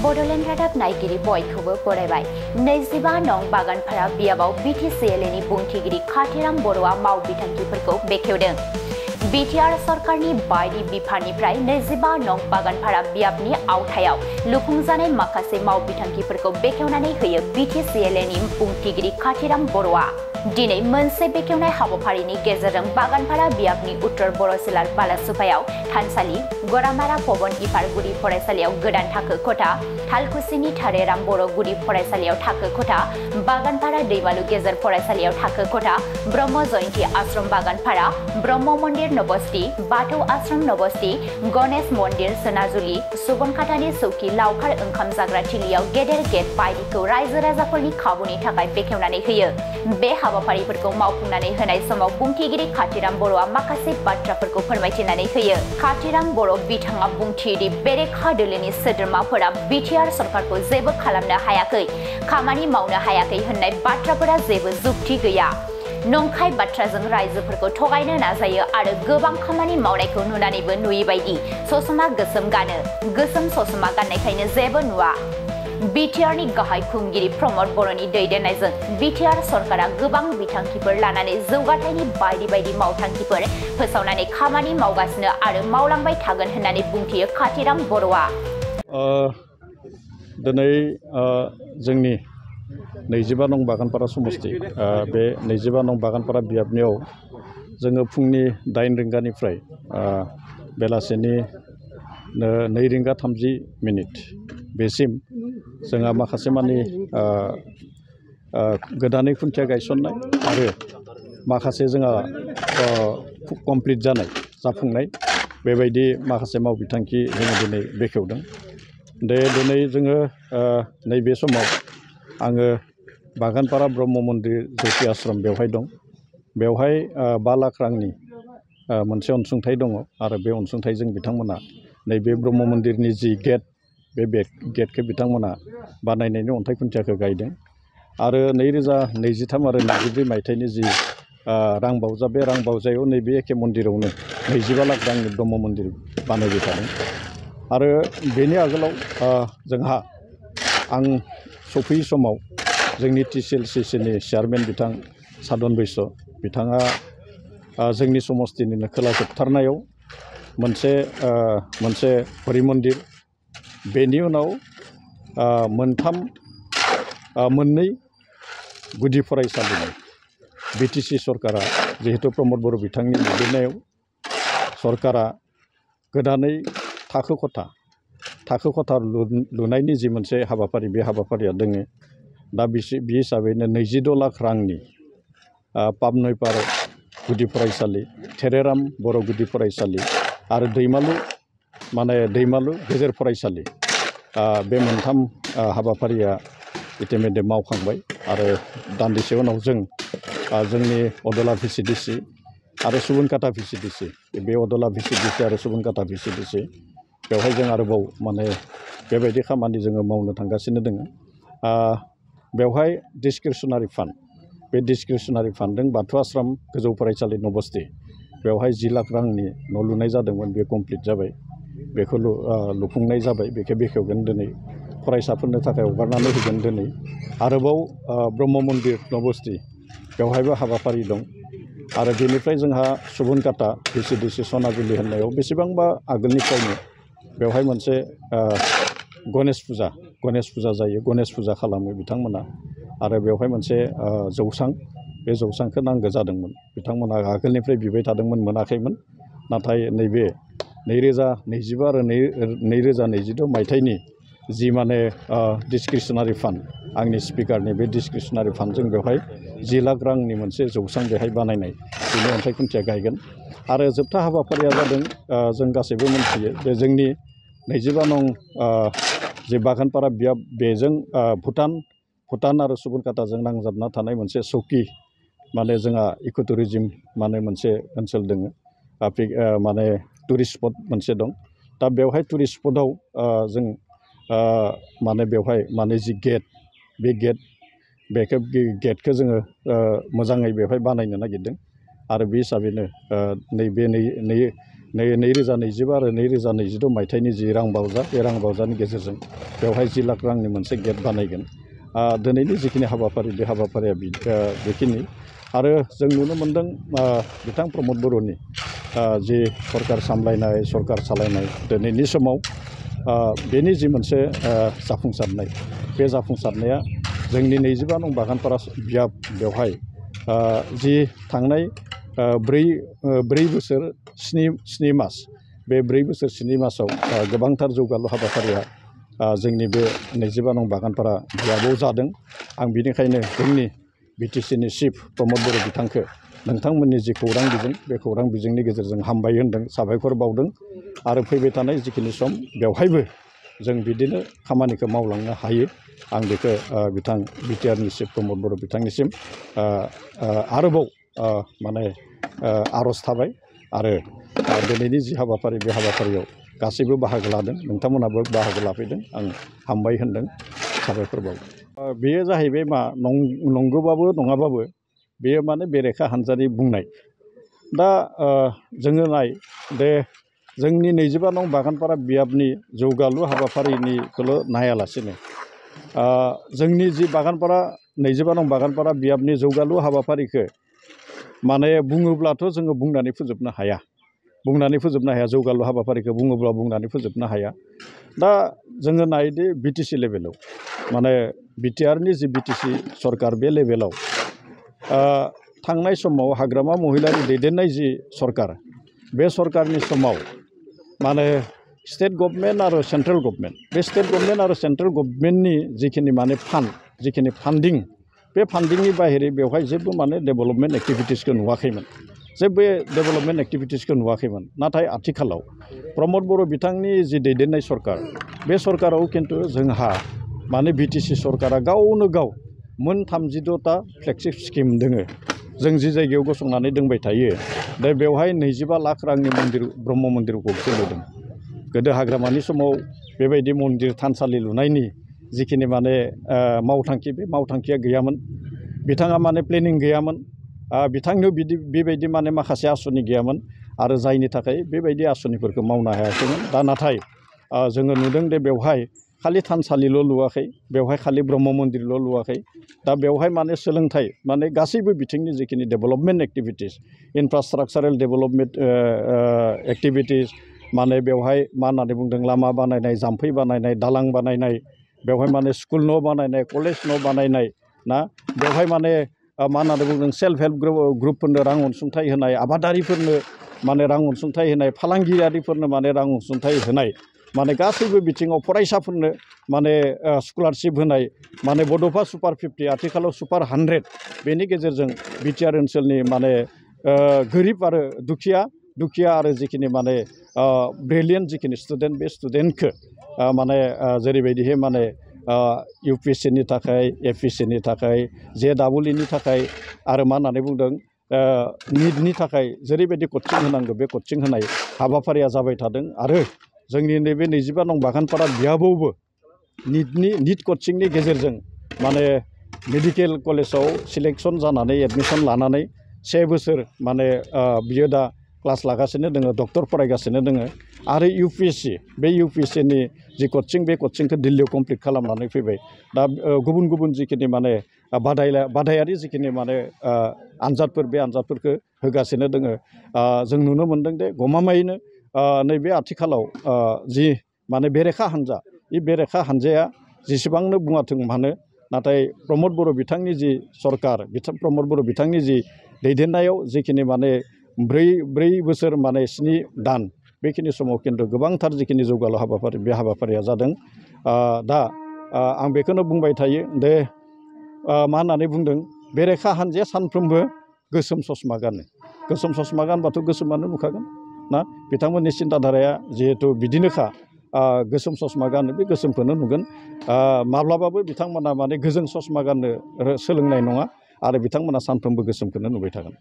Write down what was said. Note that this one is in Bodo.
बड'लेण्ड रादाब नायगिरि बयखौबो बरायबाय 25 नं बागानफारा बियाबाव BTCLनि बुंथिगिरि खाथिराम बर'आ माव बिथांखिफोरखौ बेखेवदों। बिटिआर सरकारनि बायदि बिफाननिफ्राय 25 नं बागानफारा बियाबनि आवथायाव लुफुंजानाय माखासे माव बिथांखिफोरखौ बेखेवनानै होयो BTCLनि बुंथिगिरि खाथिराम बर'आ। दिनै मोनसे बेखेवनाय हाबाफारिनि गेजेरजों बागानफारा बियाबनि उत्तर बर'सिलार बालासुपायाव थानसालि, गरामारा पवन इफार गुदि फरायसालियाव गोदान थाखो खथा, थालकुसिनि थारेराम बर' गुदि फरायसालियाव थाखो खथा, बागानफारा दैमालु गेजेर फरायसालियाव थाखो खथा, ब्रह्म जयन्ती आश्रम बागानफारा, ब्रह्म मन्दिर नबस्ति, बाथौ आश्रम नबस्ति, गणेश मन्दिर सोनाजुलि, सुबनखातानि सौखि लावखार ओंखाम जाग्रा थिलियाव गेदेर गेट बायदिखौ रायजो राजाफोरनि खाबुनि थाखाय बेखेवनानै होयो। बे हाबाफारिफोरखौ मावफुंनानै होनाय समाव बुंथिगिरि खाथिराम बर'आ माखासे बाथ्राफोरखौ फोरमायथिनानै होयो। खाथिराम बर' बिथाङा बुंथियोदि बेरेखा दोलोनि सोद्रोमाफोरा बिटिआर सरकारखौ जेबो खालामनो हायाखै, खामानि मावनो हायाखै होननाय बाथ्राफोरा जेबो जुक्ति गैया। नंखाय बाथ्राजों रायजोफोरखौ थगायनो नाजायो आरो गोबां खामानि मावनायखौ नुनानैबो नुयैबायदि ससमा गोसोम गानो, गोसोम ससमा गाननायखायनो जेबो नुवा। बिटिआरनि गाहाय खुंगिरि प्रमद बर'नि दैदेननायजों बिटिआर सरकारा गोबां बिथांखिफोर लानानै जौगाथायनि बायदि बायदि मावथांखिफोर फोसावनानै खामानि मावगासिनो आरो मावलांबाय थागोन होननानै बुंथियो खाथिराम बर'आ। दिनै जोंनि 25 नं बागानपारा समस्ति बे 25 नं बागानपारा बियाबनियाव जोङो फुंनि 8 रिंगानिफ्राय बेलासिनि 2 रिंगा 30 मिनिट बेसिम जोंहा माखासे मानि गोदानै खुन्थिया गायसननाय आरो माखासे जोंहा कमप्लिट जानाय जाफुंनाय बेबायदि माखासे मावबिथांखि जोङो दिनै बेखेवदों। दिनै जोङो नैबे समाव आङो बागानपारा ब्रह्म मन्दिर ज्योति आश्रम बेवहाय दं। बेवहाय 5 लाख रांनि मोनसे अनसुंथाइ दङ आरो बे अनसुंथाइजों बिथांमोना नैबे ब्रह्म मन्दिरनि जि गेट बे गेटखौ बिथांमोना बानायनायनि अन्थाइ खुन्थियाखौ गायदों आरो 2023 आरो 2024 मायथाइनि जि रां बावजा बे रां बावजायाव नैबे एखे मन्दिरावनो 25 लाख रांनि ब्रह्म मन्दिर बानायबाय थादों। आरो बेनि आगोलाव जोंहा आं सफैयै समाव जोंनि TCLCCनि चेयारमेन बिथां सादन बैस' बिथाङा जोंनि समस्तिनिनो खोला जोबथारनायाव मोनसे हरि मन्दिर, बेनि उनाव मोननै गुदि फरायसालिनि BTC सरकारा जिहेतु प्रमद बर' बिथांनि दैदेननायाव सरकारा गोदानै थाखो खथा लुनायनि जि मोनसे हाबाफारि बे हाबाफारिया दोङो। दा बे हिसाबैनो 26 लाख रांनि पाबनैपार गुदि फरायसालि, थेरेराम बर' गुदि फरायसालि आरो दैमालु गेजेर फरायसालि बे मोनथाम हाबाफारिया इतिमध्य मावखांबाय आरो दान्दिसे उनाव जोंनि अदला VCDC आरो सुबनखाता VCDC बे अदला VCDC आरो सुबनखाता VCDC बेवहाय जों आरोबाव बेबायदि खामानि जोङो मावनो थांगासिनो दोङो। बेवहाय डिसक्रिसनारि फान्ड, बे डिसक्रिसनारि फान्डजों बाथौ आश्रम गोजौ फरायसालि नबस्ति बेवहाय 10 लाख रांनि न' लुनाय जादोंमोन, बे कमप्लिट जाबाय, बेखौ लुफुंनाय जाबाय, बेखौ बेखेवगोन दिनै फरायसाफोरनो थाखाय हगारनानै होगोन दिनै। आरोबाव ब्रह्म मन्दिर नबस्ति बेवहायबो हाबाफारि दं आरो बेनिफ्राय जोंहा सुबनखाता VCDC सनाजुलि होननायाव बेसेबांबा आगोलनिफ्रायनो बेवहाय मोनसे गणेश फुजा जायो, गणेश फुजा खालामो बिथांमोना आरो बेवहाय मोनसे जौसां, बे जौसांखौ नांगौ जादोंमोन, बिथांमोना आगोलनिफ्राय बिबाय थादोंमोन, मोनाखैमोन। नाथाय नैबे 2025 आरो 2026 मायथाइनि जि डिसक्रिसनारि फान्ड, आंनि स्पिकारनि बे डिसक्रिसनारि फान्डजों बेवहाय 10 लाख रांनि मोनसे जौसां बेहाय बानायनाय बेनि अन्थाइ खुन्थिया गायगोन। आरो जोबथा हाबाफारिया जादों जों गासैबो मोनथियो बे जोंनि 25 नं जे बागानपारा बियाब बेजों भुटान आरो सुबनखाताजों नांजाबना थानाय मोनसे सौकि जोंहा इक' टुरिजिम मोनसे ओनसोल दोङो, टुरिस्ट स्पट मोनसे दं। दा बेवहाय टुरिस्ट स्पटआव जों बेवहाय जि गेट, बे गेटखौ जोङो मोजाङै बेवहाय बानायनो नागिरदों आरो बे हिसाबैनो नैबे 2025 आरो 2026 मायथाइनि जि रां बावजा बे रां बावजानि गेजेरजों बेवहाय 10 लाख रांनि मोनसे गेट बानायगोन। दिनैनि जिखिनि हाबाफारि बे हाबाफारिया बेखिनि आरो जों नुनो मोन्दों बिथां प्रमद बर'नि जि सरकार सामलायनाय सरकार सालायनाय दिनैनि समाव बेनि जि मोनसे जाफुंसारनाय बे जाफुंसारनाया जोंनि 25 नं बागानपारा बियाब बेवहाय जि थांनाय 4 बोसोर 7 मास बे 4 बोसोर 7 मासाव गोबांथार जौगालु हाबाफारिया जोंनि बे 25 नं बागानपारा बियाबाव जादों। आं बिनिखायनो जोंनि बिटिसिनि चिफ प्रमद बर' बिथांखौ नोंथांमोननि जि खौरां बिजों बे खौरां बिजोंनि गेजेरजों हामबाय होनदों साबायखर बावदों आरो फैबाय थानाय जिखिनि सम बेवहायबो जों बिदिनो खामानिखौ मावलांनो हायो आं बेखौ बिथां बिटिआरनि चिफ प्रमद बर' बिथांनिसिम आरोबाव माने आर'ज थाबाय आरो दिनैनि जि हाबाफारि बे हाबाफारियाव गासैबो बाहागो लादों नोंथांमोनाबो बाहागो लाफैदों आं हामबाय होनदों साबायखर बावदों। बेयो जाहैबाय मा नंगौबाबो नङाबाबो बेयो माने बेरेखा हान्जानि बुंनाय। दा जोङो नाय दे जोंनि 25 नं बागानपारा बियाबनि जौगालु हाबाफारिनिखौल' नायालासिनो जोंनि जि 25 नं बागानपारा बियाबनि जौगालु हाबाफारिखौ माने बुङोब्लाथ' जोङो बुंनानै फोजोबनो हाया जौगालु हाबाफारिखौ बुङोब्ला बुंनानै फोजोबनो हाया। दा जोङो नायदि बिटिसि लेभेलाव माने बिटिआरनि जि बिटिसि सरकार बे लेभेलाव थांनाय समाव हाग्रामा महिलारि दैदेननाय जि सरकार बे सरकारनि समाव माने स्टेट गभर्नमेन्ट आरो सेन्ट्रेल गभर्नमेन्ट बे स्टेट गभर्नमेन्ट आरो सेन्ट्रेल गभर्नमेन्टनि जिखिनि माने जिखिनि फान्डिं बे फान्डिंनि बाहेरै बेवहाय जेबो माने डेभेलपमेन्ट एक्टिभिटिसखौ नुवाखैमोन जेबो डेभेलपमेन्ट एक्टिभिटिसखौ नुवाखैमोन। नाथाय आथिखालाव प्रमद बर' बिथांनि जि दैदेननाय सरकार बे सरकाराव खिन्थु जोंहा माने बिटिसि सरकारा गावनो गाव मोन 32टा फ्लेगशिप स्किम दोङो जों जि जायगायाव गसंनानै दोंबाय थायो दा बेवहाय 25 लाख रांनि मन्दिर ब्रह्म मन्दिरखौ सोलिदों। गोदो हाग्रामानि समाव बेबायदि मन्दिर थानसालि लुनायनि जिखिनि माने मावथांखि बे मावथांखिया गैयामोन बिथाङा माने प्लेनिं गैयामोन बिथांनियाव बेबायदि माने माखासे आसनि गैयामोन आरो जायनि थाखाय बेबायदि आसनिफोरखौ मावनो हायाखैमोन। दा नाथाय जोङो नुदों दे बेवहाय खालि थानसालिल' लुवाखै बेवहाय खालि ब्रह्म मन्दिरल' लुवाखै दा बेवहाय माने सोलोंथाइ माने गासैबो बिथिंनि जिखिनि डेभेलपमेन्ट एक्टिभिटिस इनफ्रास्ट्राक्चारेल डेभेलपमेन्ट एक्टिभिटिस माने बेवहाय मा होननानै बुंदों लामा बानायनाय जाम्फै बानायनाय दालां बानायनाय बेवहाय माने स्कुल न' बानायनाय कलेज न' बानायनाय ना बेवहाय माने मा होननानै बुंदों सेल्फ हेल्प ग्रुपफोरनो रां अनसुंथाइ होनाय आबादारिफोरनो माने रां अनसुंथाइ होनाय फालांगियारिफोरनो माने रां अनसुंथाइ होनाय माने गासैबो बिथिङाव फरायसाफोरनो माने स्कलारशिप होनाय माने बड'फा सुपार 50 आथिखालाव सुपार 100 बेनि गेजेरजों बिटिआर ओनसोलनि माने गोरिब आरो दुखिया आरो जिखिनि माने ब्रिलियेन्ट जिखिनि स्टुडेन्ट बे स्टुडेन्टखौ माने जेरैबायदिहाय माने इउपिएससिनि थाखाय एफिएससिनि थाखाय JEEनि थाखाय आरो मा होननानै बुंदों निटनि थाखाय जेरैबायदि कचिं होनांगौ बे कचिं होनाय हाबाफारिया जाबाय थादों आरो जोंनि नैबे 25 नं बागानपारा बियाबावबो निट कचिंनि गेजेरजों माने मेडिकेल कलेजाव सिलेक्सन जानानै एडमिसन लानानै 1 बोसोर माने बियो दा क्लास लागासिनो दोङो डक्टर फरायगासिनो दोङो आरो बे इउपिएससिनि जि कचिं बे कचिंखौ दिल्लीयाव कमप्लिट खालामनानै फैबाय। दा गुबुन गुबुन जिखिनि माने बादायारि जिखिनि माने आनजादफोर बे आनजादफोरखौ होगासिनो दोङो जों नुनो मोन्दों दे गमामायैनो नैबे आथिखालाव जि माने बेरेखा हान्जा बे बेरेखा हान्जाया जेसेबांनो बुङाथों मानो नाथाय प्रमद बर' बिथांनि जि सरकार प्रमद बर' बिथांनि जि दैदेननायाव जिखिनि माने 4 बोसोर माने 7 दान बेखिनि समाव खिन्थु गोबांथार जिखिनि जौगालु हाबाफारि बे हाबाफारिया जादों। दा आं बेखौनो बुंबाय थायो दे मा होननानै बुंदों बेरेखा हान्जाया सानफ्रोमबो गोसोम ससमा गानबाथ' गोसोमानो नुखागोन ना बिथांमोननि सिन्ताधाराया जिहेथु बिदिनोखा गोसोम ससमा गानो बे गोसोमखौनो नुगोन माब्लाबाबो बिथांमोना माने गोजों ससमा गाननो सोलोंनाय नङा आरो बिथांमोना सानफ्रोमबो गोसोमखौनो नुबाय थागोन।